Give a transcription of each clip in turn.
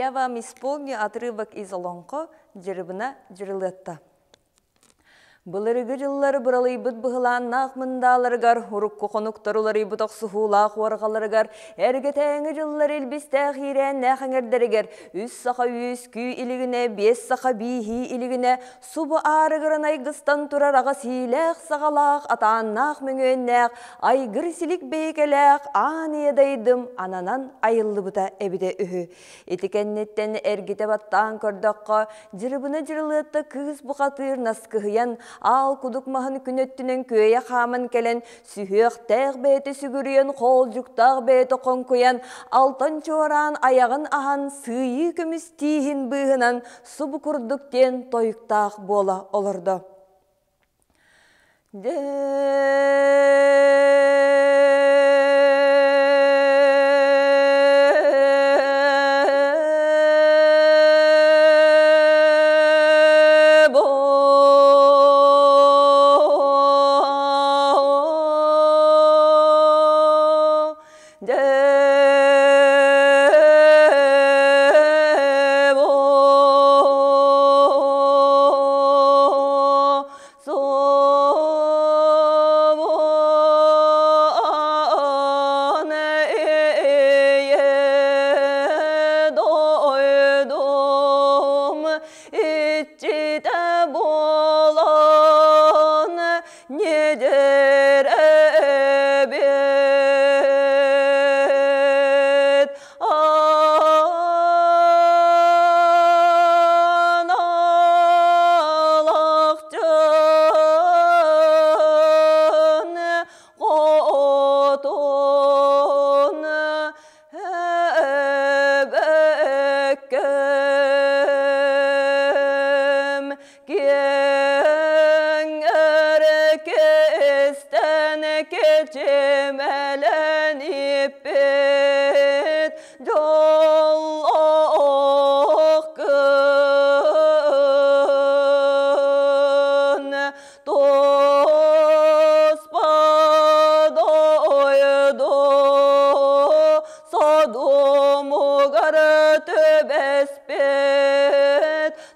Я вам исполню отрывок из Олонхо Дьырыбына Дьырылыатта. Былыргы дьыллары быралыйбыт быһылааннаах мындааларыгар, урукку хонуктар уларыйбыт охсуһуулаах уорҕаларыгар, эргэтээҥи дьыллар илбистээх иирээннээх эҥэрдэригэр үс саха үөскүү илигинэ, биэс саха бииһии илигинэ, субу аарыгыран айгыстан турар аҕа сиилээх саҕалаах, атааннаах мөҥүөннээх, айгыр силик бэйикэлээх аан ийэ дайдым ананан айыллыбыта эбитэ үһү. Ити кэнниттэн эргитэ баттаан көрдөххө, дьырыбына дьырылыатта кыыс бухатыыр наскыһыйан, аал кудук маһын күн өттүнэн күөйэ хааман кэлэн, сүһүөхтээх бэйэтэ сүгүрүйэн, хоолдьуктаах бэйэтэ хоҥкуйан, алтан чуораан айаҕын аһан, сыыйыы көмүс тииһин быыһынан субу курдук диэн тойуктаах буола олордо. Иччитэ буолан ньидьир эбит Аналахчын хотун эбэккэм киэҥ эркистэн кичимэлэниппит дьоллоох кын туспа дойду содумугар түбэспит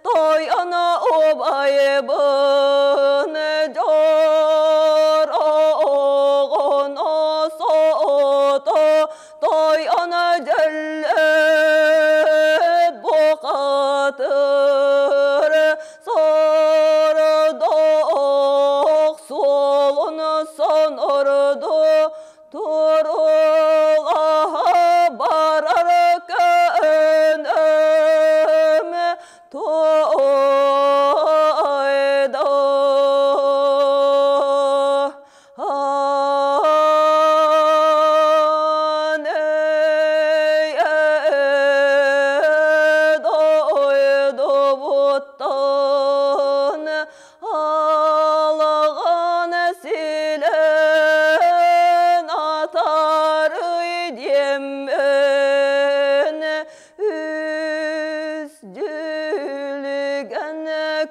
тойон убайбын дьор оҕон сото тойон дьөллөт бухатыр сордоох суолун сонорду туруулаһа барар көнөм туойда Дойдубуттан алаҕан силэн атарый диэммин үс дьүлүгэн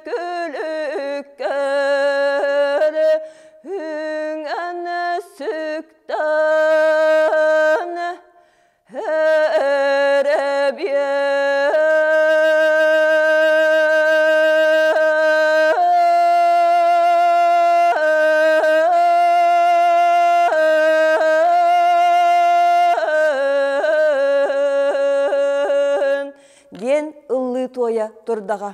күлүккэр үҥэн сүктэн Эрэбиэн диэн ыллыы туойа турдаҕа.